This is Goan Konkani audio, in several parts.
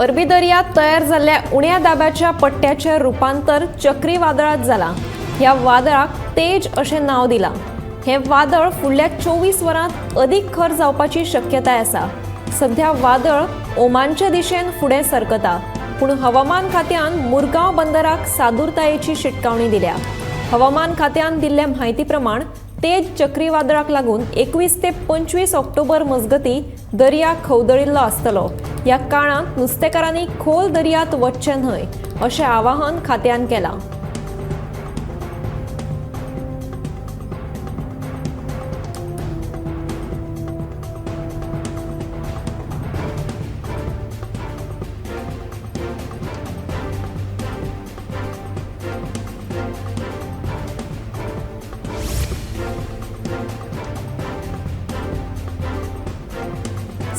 अरबी दर्यांत तयार जाल्ल्या उण्या दाबाच्या पट्ट्याचें रुपांतर चक्रीवादळांत जालां. ह्या वादळाक तेज अशें नांव दिलां. हें वादळ फुडल्या 24 वरांत अदीक खर जावपाची शक्यताय आसा. सध्या वादळ ओमानचे दिशेन फुडें सरकता, पूण हवामान खात्यान मुरगांव बंदराक सादूरतायेची शिटकावणी दिल्या. हवामान खात्यान दिल्ले म्हायती प्रमाण तेज चक्रीवादळाक लागून 21 ते 25 ऑक्टोबर मजगती दर्या खवदळिल्लो आसतलो. ह्या काळांत नुस्तेकारांनी खोल दर्यांत वचचें न्हय अशें आवाहन खात्यान केलां.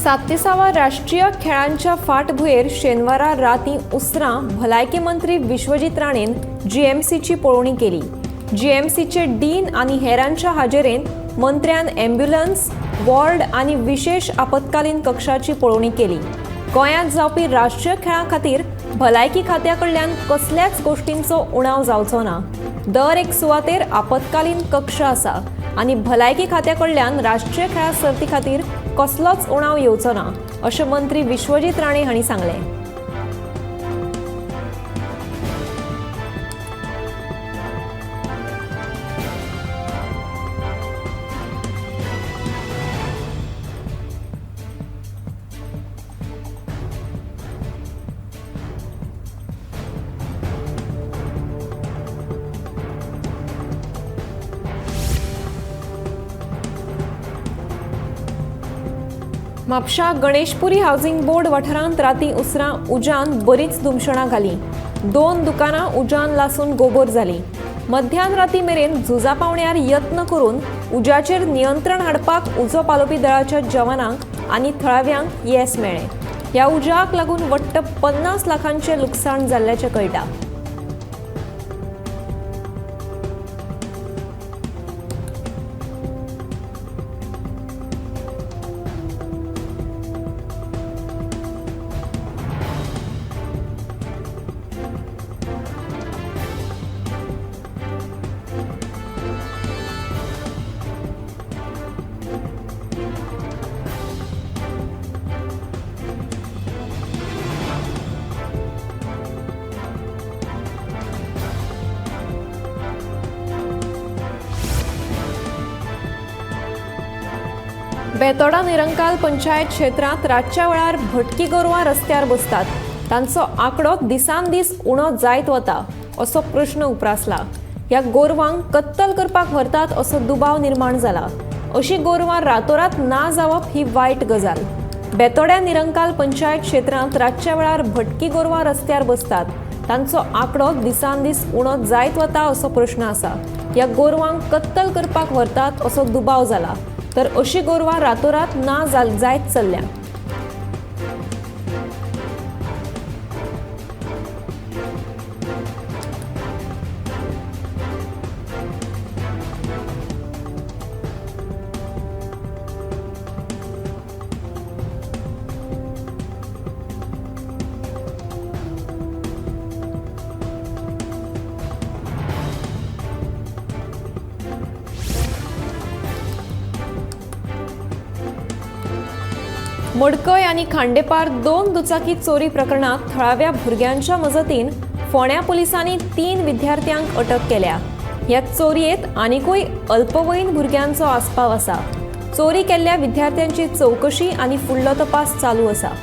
सात्तीसावा राष्ट्रीय खेळांच्या फाटभुंयेर शेनवारा रातीं उसरां भलायकी मंत्री विश्वजीत राणेन जीएमसीची पळोवणी केली. जीएमसीचे डीन आनी हेरांच्या हाजेरेंत मंत्र्यान ॲम्ब्युलन्स, वॉर्ड आनी विशेश आपत्कालीन कक्षाची पळोवणी केली. गोंयांत जावपी राष्ट्रीय खेळां खातीर भलायकी खात्या कडल्यान कसल्याच गोश्टींचो उणाव जावचो ना. दर एक सुवातेर आपत्कालीन कक्ष आसा आनी भलायकी खात्या कडल्यान राष्ट्रीय खेळां सर्ती खातीर कसलोच उणाव येवचो ना अशें मंत्री विश्वजीत राणे हांणी सांगलें. म्हापशा गणेशपुरी हावसिंग बोर्ड वाठारांत रातीं उसरां उज्यान बरीच धुमशणां घालीं. 2 दुकानां उज्यान लासून गोबोर जालीं. मध्यान राती मेरेन झुजा पावण्यार यत्न करून उज्याचेर नियंत्रण हाडपाक उजो पालोवपी दळाच्या जवानांक आनी थळाव्यांक येस मेळ्ळें. ह्या उज्याक लागून वट्ट 50 लाखांचें लुकसाण जाल्ल्याचें कळटा. बेतोडा निरंकाल पंचायत क्षेत्रांत रातच्या वेळार भटकी गोरवां रस्त्यार बसतात. तांचो आंकडो दिसान दीस उणो जायत वता असो प्रश्न उप्रासला. ह्या गोरवांक कत्तल करपाक व्हरतात असो दुबाव निर्माण जाला. अशी गोरवां रातोरात ना जावप ही वायट गजाल. बेतोड्या निरंकाल पंचायत क्षेत्रांत रातच्या वेळार भटकी गोरवां रस्त्यार बसतात. तांचो आंकडो दिसान दीस उणो जायत वता असो प्रश्न आसा. ह्या गोरवांक कत्तल करपाक व्हरतात असो दुबाव जाला. तर अशी गोरवां रातोरात ना जायत चल्ल्या. मडकय आनी खांडेपार 2 दुचाकी चोरी प्रकरणात थळाव्या भुरग्यांच्या मजतीन फोंड्या पुलिसांनी 3 विद्यार्थ्यांक अटक केल्या. ह्या चोरयेंत आनिकूय अल्पवयीन भुरग्यांचो आस्पाव आसा. चोरी केल्ल्या विद्यार्थ्यांची चवकशी आनी फुडलो तपास चालू आसा.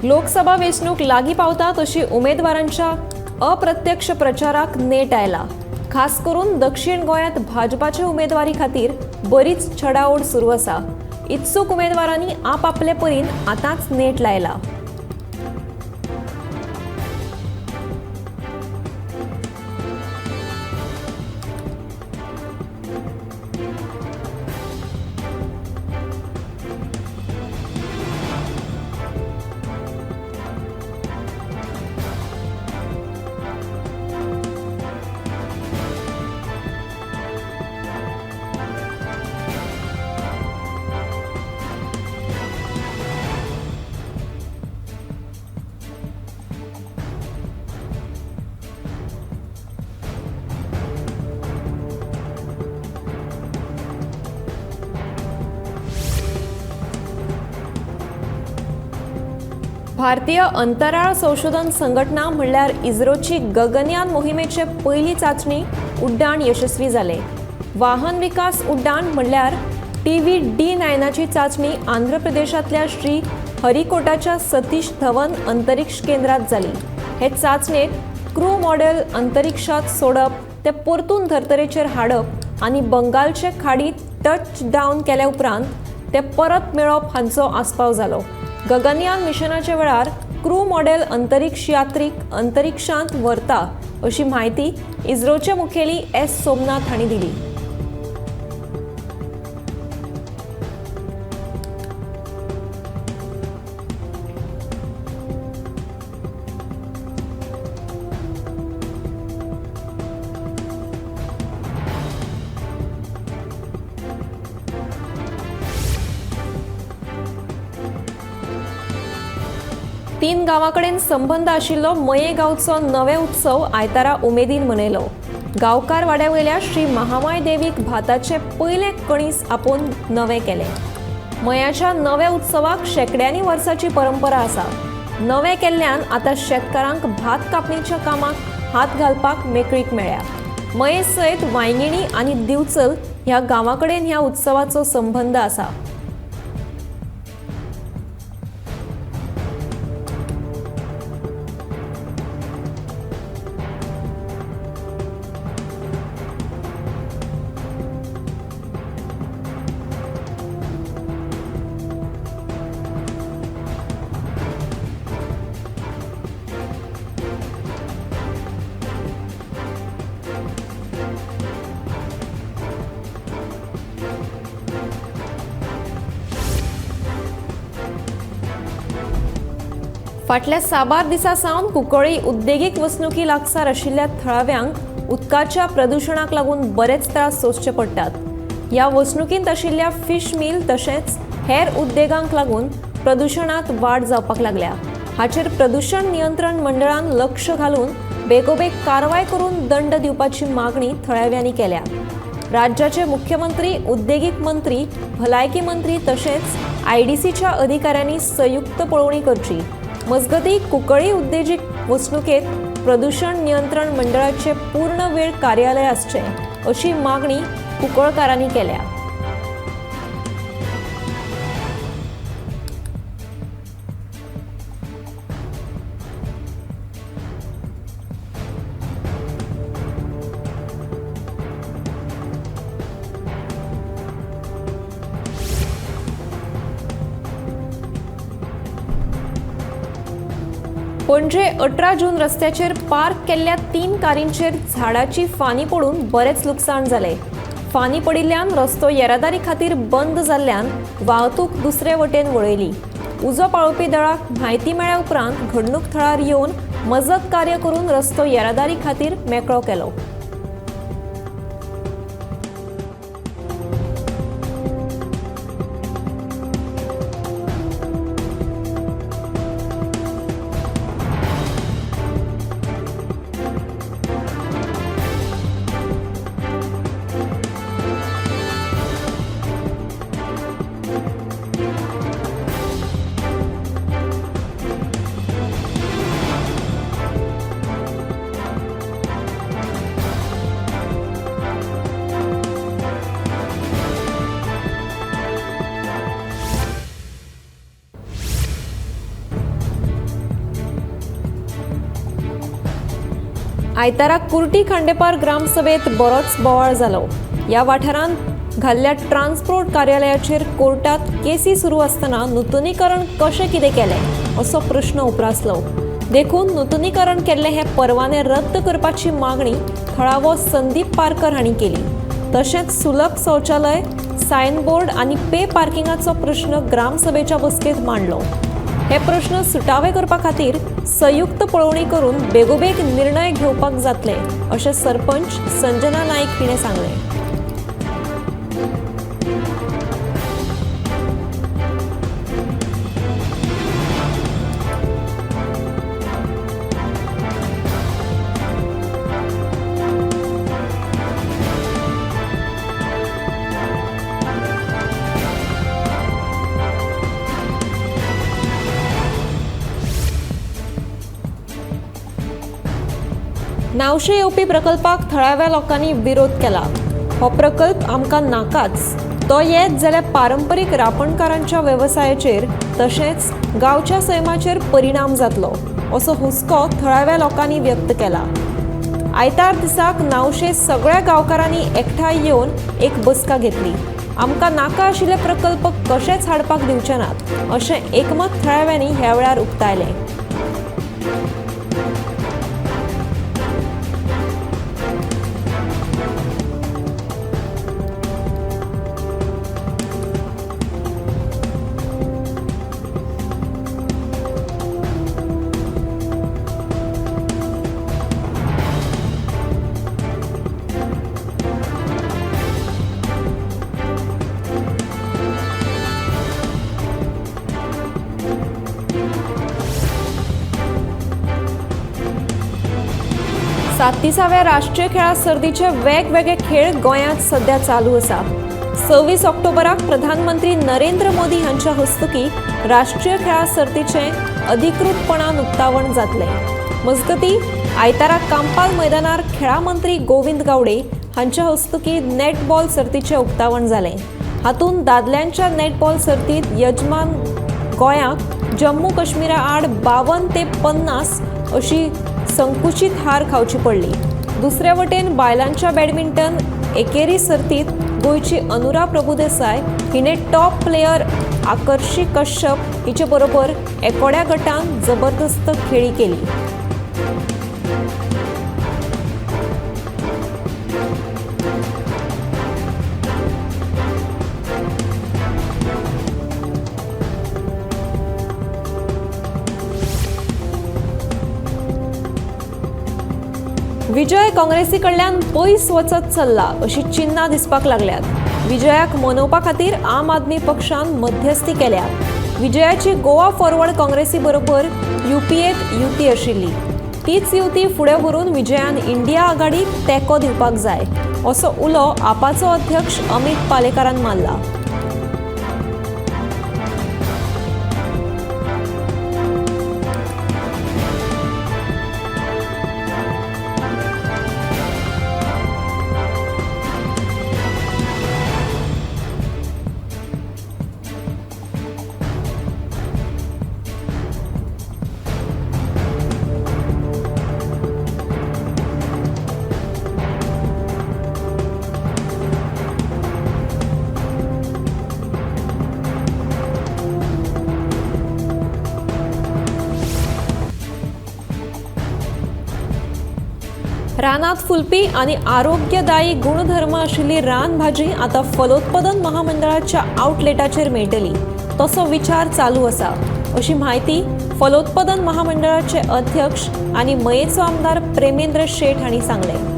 लोकसभा वेंचणूक लागीं पावता तशी उमेदवारांच्या अप्रत्यक्ष प्रचाराक नेट आयला. खास करून दक्षिण गोंयांत भाजपाचे उमेदवारी खातीर बरीच छडाओड सुरू आसा. इत्सूक उमेदवारांनी आपापले परीन आतांच नेट लायला. भारतीय अंतराळ संशोधन संघटना म्हणल्यार इस्रोची गगनयान मोहिमेचे पयली चांचणी उड्डाण यशस्वी जालें. वाहन विकास उड्डाण म्हणल्यार TV-D9 चांचणी आंध्र प्रदेशांतल्या श्री हरिकोटाच्या सतीश धवन अंतरिक्ष केंद्रात जाली. हे चांचणेत क्रू मॉडेल अंतरिक्षात सोडप, ते परतून धर्तरेचेर हाडप आनी बंगालचे खाडीत टच डावन केल्या उपरांत ते परत मेळप हांचो आस्पाव जालो. गगनयान मिशनाच्या वेळार क्रू मॉडेल अंतरिक्ष यात्रीक अंतरिक्षांत व्हरता अशी म्हायती इस्रोचे मुखेली एस सोमनाथ हांणी दिली. तीन गांवाकडेन संबंद आशिल्लो मये गांवचो नवे उत्सव आयतारा उमेदीन मनयलो. गांवकार वाड्या वयल्या श्री महामाय देवीक भाताचे पयले कणीस आपोवन नवे केले. मयाच्या नव्या उत्सवाक शेंकड्यांनी वर्साची परंपरा आसा. नवे केल्ल्यान आतां शेतकारांक भात कापणीच्या कामाक हात घालपाक मेकळीक मेळ्ळ्या. मये सयत वांयगिणी आनी दिवचल ह्या गांवाकडेन ह्या उत्सवाचो संबंद आसा. फाटल्या साबार दिसां सावन कुंकळ्ळी उद्देगीक वसणुकी लागसार आशिल्ल्या थळाव्यांक उदकाच्या प्रदुशणाक लागून बरेच त्रास सोंसचे पडटात. ह्या वसणुकींत आशिल्ल्या फिश मिल तशेंच हेर उद्देगांक लागून प्रदुशणांत वाड जावपाक लागल्या. हाचेर प्रदुशण नियंत्रण मंडळान लक्ष घालून बेगोबेग कारवाय करून दंड दिवपाची मागणी थळाव्यांनी केल्या. राज्याचे मुख्यमंत्री, उद्देगीक मंत्री, भलायकी मंत्री तशेंच आयडीसीच्या अधिकाऱ्यांनी संयुक्त पळोवणी करची. मजगती कुंकळ्ळी उद्देगीक वसणुकेत प्रदूषण नियंत्रण मंडळाचे पूर्ण वेळ कार्यालय आसचें अशी मागणी कुंकळकारांनी केल्या. पणजे 18 जून रस्त्याचेर पार्क केल्ल्या 3 कारींचेर झाडाची फानी पडून बरेंच लुकसाण जालें. फानी पडिल्ल्यान रस्तो येरादारी खातीर बंद जाल्ल्यान वाहतूक दुसरे वटेन वळयली. उजो पाळोवपी दळाक म्हायती मेळ्ळ्या उपरांत घडणूक थळार येवन मजत कार्य करून रस्तो येरादारी खातीर मेकळो केलो. आयतारा कुर्टी खांडेपार ग्रामसभेत बरोच बोवाळ जालो. ह्या वाठारांत घाल्ल्या ट्रान्सपोर्ट कार्यालयाचेर कोर्टात केसी सुरू आसतना नुतनीकरण कशें कितें केलें असो प्रश्न उप्रासलो. देखून नुतनीकरण केल्ले हे परवाने रद्द करपाची मागणी थळावो संदीप पारकर हांणी केली. तशेंच सुलभ शौचालय, सायनबोर्ड आनी पे पार्किंगाचो प्रश्न ग्रामसभेच्या बसकेंत मांडलो. हे प्रश्न सुटावे करपा खातीर संयुक्त पळोवणी करून बेगोबेग निर्णय घेवपाक जातले अशें सरपंच संजना नाईक हिणें सांगलें. नावशे येवपी प्रकल्पाक थळाव्या लोकांनी विरोध केला. हो प्रकल्प आमकां नाकाच, तो येत जाल्यार पारंपरीक रापणकारांच्या वेवसायाचेर तशेंच गांवच्या सैमाचेर परिणाम जातलो असो हुस्को थळाव्या लोकांनी व्यक्त केला. आयतार दिसाक नावशे सगळ्या गांवकारांनी एकठांय येवन एक बसका घेतली. आमकां नाका आशिल्ले प्रकल्प कशेच हाडपाक दिवचे नात अशें एकमत थळाव्यांनी ह्या वेळार उक्तायलें. सात्तीसाव्या राष्ट्रीय खेळां सर्तीचे वेगवेगळे खेळ गोंयांत सध्या चालू आसा. 26 ऑक्टोबराक प्रधानमंत्री नरेंद्र मोदी हांच्या हस्तुकी राष्ट्रीय खेळां सर्तीचें अधिकृतपणान उक्तावण जातलें. मजगतीं आयतारा कांपाल मैदानार खेळां मंत्री गोविंद गावडे हांच्या हस्तुकी नेटबॉल सर्तीचें उक्तावण जालें. हातूंत दादल्यांच्या नेटबॉल सर्तींत यजमान गोंयाक जम्मू काश्मीरा आड 52 ते 50 अशी संकुचित हार खावची पडली. दुसऱ्या वटेन बायलांच्या बॅडमिंटन एकेरी सर्तीत गोंयची अनुरा प्रभुदेसाय हिणे टॉप प्लेयर आकर्षी कश्यप हिचे बरोबर एकोड्या गटान जबरदस्त खेळी केली. विजय काँग्रेसी कडल्यान पयस वचत चल्ला अशी चिन्हां दिसपाक लागल्यात. विजयाक मनोवपा खातीर आम आदमी पक्षान मध्यस्थी केल्या. विजयाची गोवा फॉरवर्ड काँग्रेसी बरोबर युपीएत युती आशिल्ली, तीच युती फुडें व्हरून विजयान इंडिया आघाडीक तेंको दिवपाक जाय असो उलो आपाचो अध्यक्ष अमित पालेकारान मारला. रानात फुलपी आणि आरोग्यदायी गुणधर्म आशिल्ली रानभाजी आतां फलोत्पादन महामंडळाच्या आउटलेटाचेर मेळटली तसो विचार चालू आसा अशी म्हायती फलोत्पादन महामंडळाचे अध्यक्ष आनी मयेचो आमदार प्रेमेंद्र शेट हांणी सांगलें.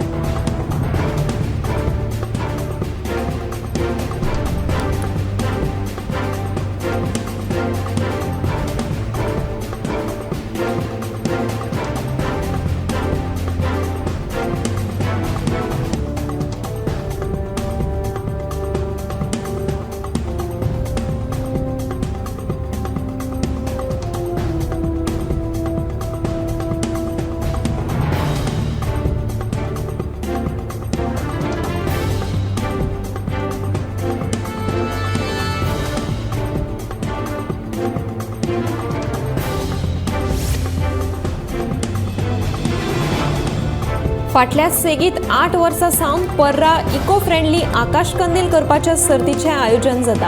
फाटल्या सेगीत 8 वर्सां सावन पर्रा इको फ्रेंडली आकाशकंदील करपाच्या सर्तीचें आयोजन जाता.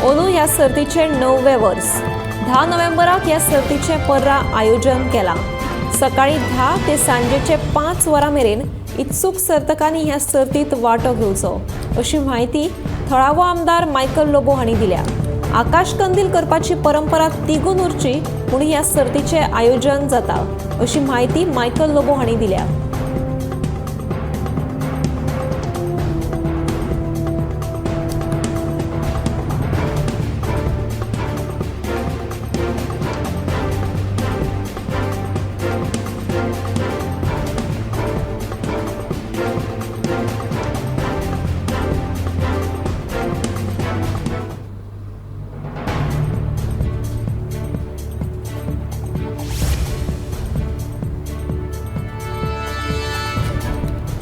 अंदू ह्या सर्तीचें 9वें वर्स. 10 नोव्हेंबराक ह्या सर्तीचें पर्रा आयोजन केलां. सकाळीं 10 ते सांजेचे 5 वरां मेरेन इत्सूक सर्तकांनी ह्या सर्तीत वांटो घेवचो अशी म्हायती थळावो आमदार मायकल लोबो हांणी दिल्या. आकाशकंदील करपाची परंपरा तिगून उरची म्हूण ह्या सर्तीचें आयोजन जाता अशी म्हायती मायकल लोबो हांणी दिल्या.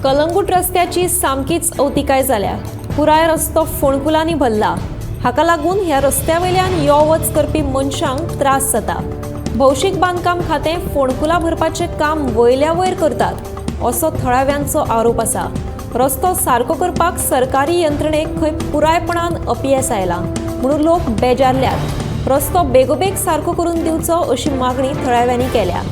कलंगूट रस्त्याची सामकीच अवतिकाय जाल्या. पुराय रस्तो फोंडकुलांनी भरला. हाका लागून ह्या रस्त्या वयल्यान यो वच करपी मनशांक त्रास जाता. भौशीक बांदकाम खातें फोंडकुलां भरपाचें काम वयल्या वयर करतात असो थळाव्यांचो आरोप आसा. रस्तो सारको करपाक सरकारी यंत्रणेक खंय पुरायपणान अपयेस आयलां म्हणून लोक बेजारल्यात. रस्तो बेगोबेग सारको करून दिवचो अशी मागणी थळाव्यांनी केल्या.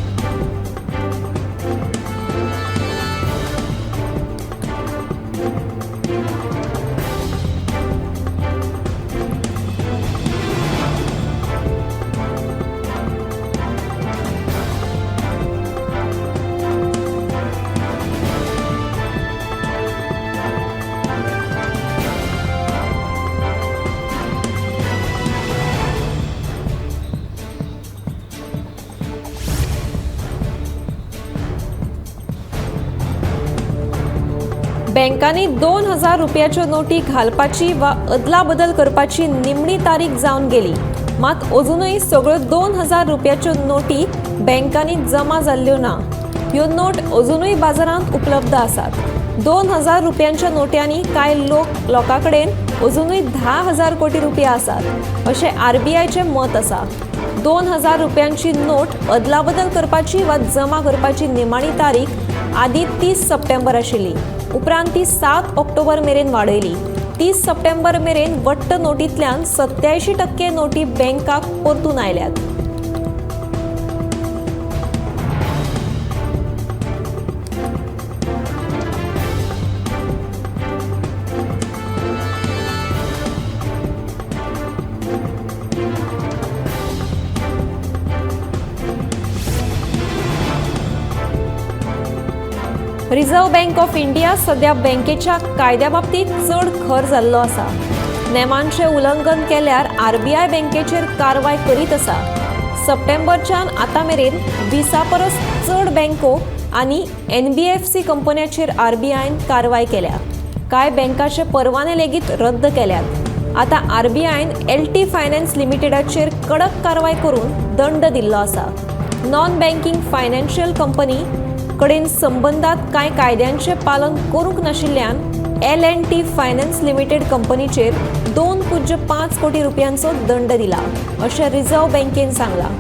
बँकांनी 2000 रुपयाच्यो नोटी घालपाची वा अदलाबदल करपाची निमणी तारीख जावन गेली. मात अजुनूय सगळ्यो 2000 रुपयाच्यो नोटी बँकांनी जमा जाल्ल्यो ना. ह्यो नोट अजुनूय बाजारांत उपलब्ध आसात. 2000 रुपयांच्या नोट्यांनी कांय लोकां कडेन अजुनूय 10,000 कोटी रुपया आसात अशें आरबीआयचें मत आसा. 2000 रुपयांची नोट अदलाबदल करपाची वा जमा करपाची निमाणी तारीख आदी 30 सप्टेंबर आशिल्ली. उपरांत ती 7 ऑक्टोबर मेरेन वाडयली. 30 सप्टेंबर मेरेन वट्ट नोटींतल्यान 87% नोटी बँकाक परतून आयल्यात. रिझर्व्ह बँक ऑफ इंडिया सध्या बँकेच्या कायद्या बाबतीत चड खर जाल्लो आसा. नेमांचें उल्लंघन केल्यार आरबीआय बँकेचेर कारवाय करीत आसा. सप्टेंबरच्यान आतां मेरेन 20 परस चड बँको आनी एनबीएफसी कंपन्यांचेर आरबीआयन कारवाय केल्या. कांय बँकाचे परवाने लेगीत रद्द केल्यात. आतां आरबीआयन एलटी फायनान्स लिमिटेडाचेर कडक कारवाय करून दंड दिल्लो आसा. नॉन बँकिंग फायनान्शियल कंपनी कडेन संबंदात कांय कायद्यांचें पालन करूंक नाशिल्ल्यान L&T finance limited कंपनीचेर 2.5 कोटी रुपयांचो दंड दिला अशें रिझर्व्ह बँकेन सांगलां.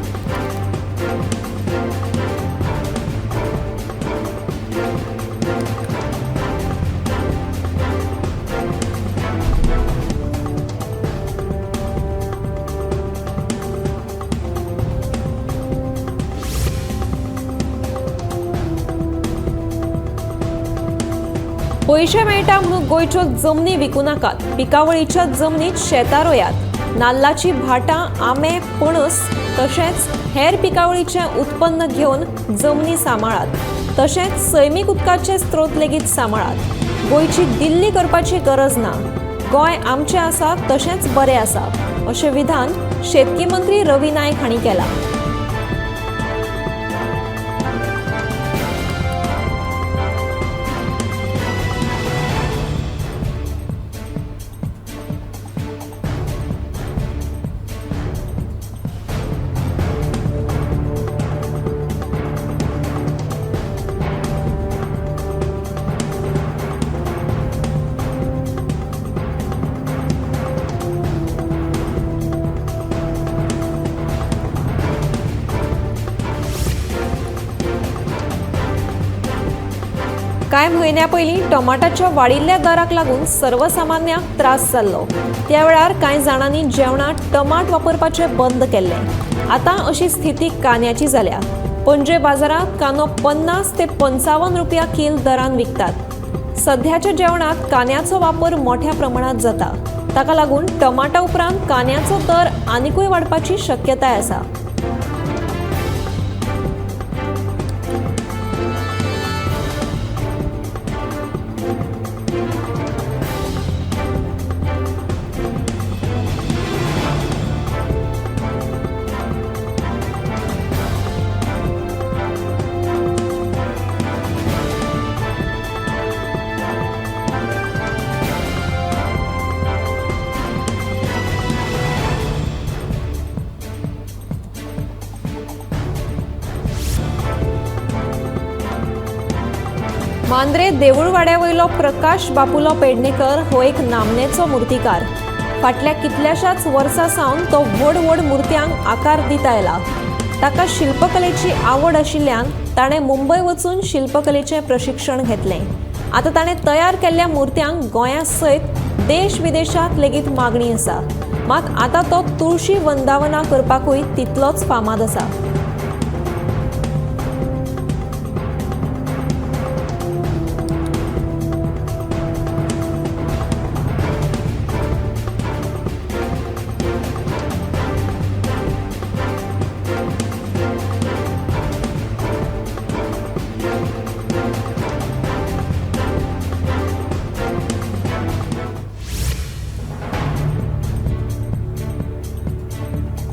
पयशे मेळटा म्हणून गोंयच्यो जमनी विकूं नाकात. पिकावळीच्या जमनीत शेतां रोयात. नाल्लाची भाटां, आंबे, पणस तशेंच हेर पिकावळीचें उत्पन्न घेवन जमनी सांबाळात. तशेंच सैमीक उदकाचे स्त्रोत लेगीत सांबाळात. गोंयची दिल्ली करपाची गरज ना. गोंय आमचें आसा तशेंच बरें आसा अशें विधान शेतकी मंत्री रवी नायक हांणी केलां. कांय म्हयन्या पयलीं टमाटाच्या वाडिल्ल्या दराक लागून सर्वसामान्यांक त्रास जाल्लो. त्या वेळार कांय जाणांनी जेवणांत टमाट वापरपाचें बंद केल्लें. आतां अशी स्थिती कांद्याची जाल्या. पणजे बाजारांत कांदो 50 ते 55 रुपया कील दरान विकतात. सध्याच्या जेवणांत कांद्याचो वापर मोठ्या प्रमाणांत जाता. ताका लागून टमाटा उपरांत कांद्याचो दर आनिकूय वाडपाची शक्यताय आसा. मांद्रे देऊळवाड्या वयलो प्रकाश बापुलो पेडणेकर हो एक नामनेचो मुर्तीकार. फाटल्या कितल्याशाच वर्सां सावन तो व्हड व्हड मुर्त्यांक आकार दिता आयला. ताका शिल्पकलेची आवड आशिल्ल्यान ताणें मुंबय वचून शिल्पकलेचें प्रशिक्षण घेतलें. आतां ताणें तयार केल्ल्या मुर्त्यांक गोंया सयत देश विदेशांत लेगीत मागणी आसा. मात आतां तो तुळशी वंदावना करपाकूय तितलोच फामाद आसा.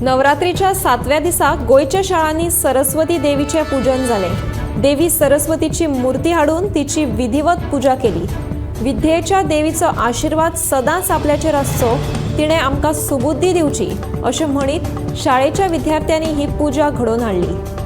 नवरात्रीच्या 7व्या दिसा गोंयच्या शाळांनी सरस्वती देवीचें पूजन जालें. देवी सरस्वतीची मूर्ती हाडून तिची विधिवत पुजा केली. विद्येच्या देवीचो आशिर्वाद सदांच आपल्याचेर आसचो, तिणें आमकां सुबुद्धी दिवची अशें म्हणीत शाळेच्या विद्यार्थ्यांनी ही पुजा घडोवन हाडली.